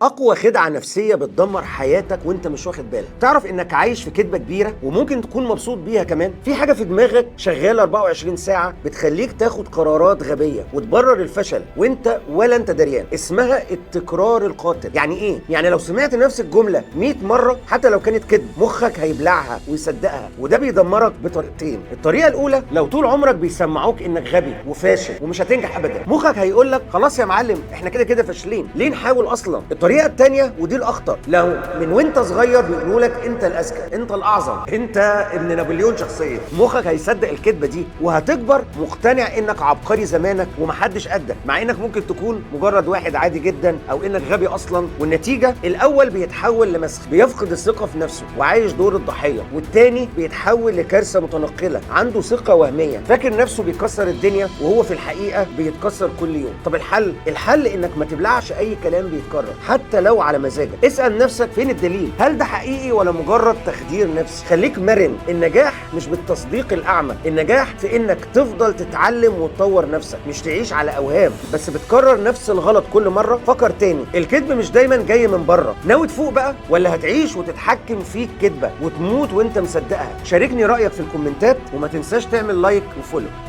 اقوى خدعه نفسية بتدمر حياتك وانت مش واخد بالك. تعرف انك عايش في كذبه كبيرة وممكن تكون مبسوط بيها كمان. في حاجة في دماغك شغالة 24 ساعة بتخليك تاخد قرارات غبية وتبرر الفشل وانت ولا انت دريان، اسمها التكرار القاتل. يعني ايه؟ يعني لو سمعت نفس الجملة 100 مرة حتى لو كانت كذب مخك هيبلعها ويصدقها، وده بيدمرك بطريقتين. الطريقة الاولى، لو طول عمرك بيسمعوك انك غبي وفاشل ومش هتنجح ابدا، مخك هيقول لك خلاص يا معلم احنا كده كده فاشلين، ليه نحاول اصلا؟ الطريقة الثانية ودي الاخطر، لو من وانت صغير بيقولوا لك انت الاذكى، انت الاعظم، انت ابن نابليون شخصيا، مخك هيصدق الكذبة دي وهتكبر مقتنع انك عبقري زمانك ومحدش قدك، مع انك ممكن تكون مجرد واحد عادي جدا او انك غبي اصلا. والنتيجة، الاول بيتحول لمسخ بيفقد الثقة في نفسه وعايش دور الضحية، والتاني بيتحول لكارثه متنقله، عنده ثقة وهمية، فاكر نفسه بيكسر الدنيا وهو في الحقيقة بيتكسر كل يوم. طب الحل؟ الحل انك ما تبلعش اي كلام بيتكرر حتى لو على مزاجك. اسال نفسك فين الدليل؟ هل ده حقيقي ولا مجرد تخدير نفسي؟ خليك مرن. النجاح مش بالتصديق الاعمى، النجاح في انك تفضل تتعلم وتطور نفسك، مش تعيش على اوهام بس بتكرر نفس الغلط كل مرة. فكر تاني، الكذب مش دايما جاي من بره. ناوي تفوق بقى ولا هتعيش وتتحكم فيك كذبه وتموت وانت مصدقها؟ شاركني رايك في الكومنتات وما تنساش تعمل like و follow.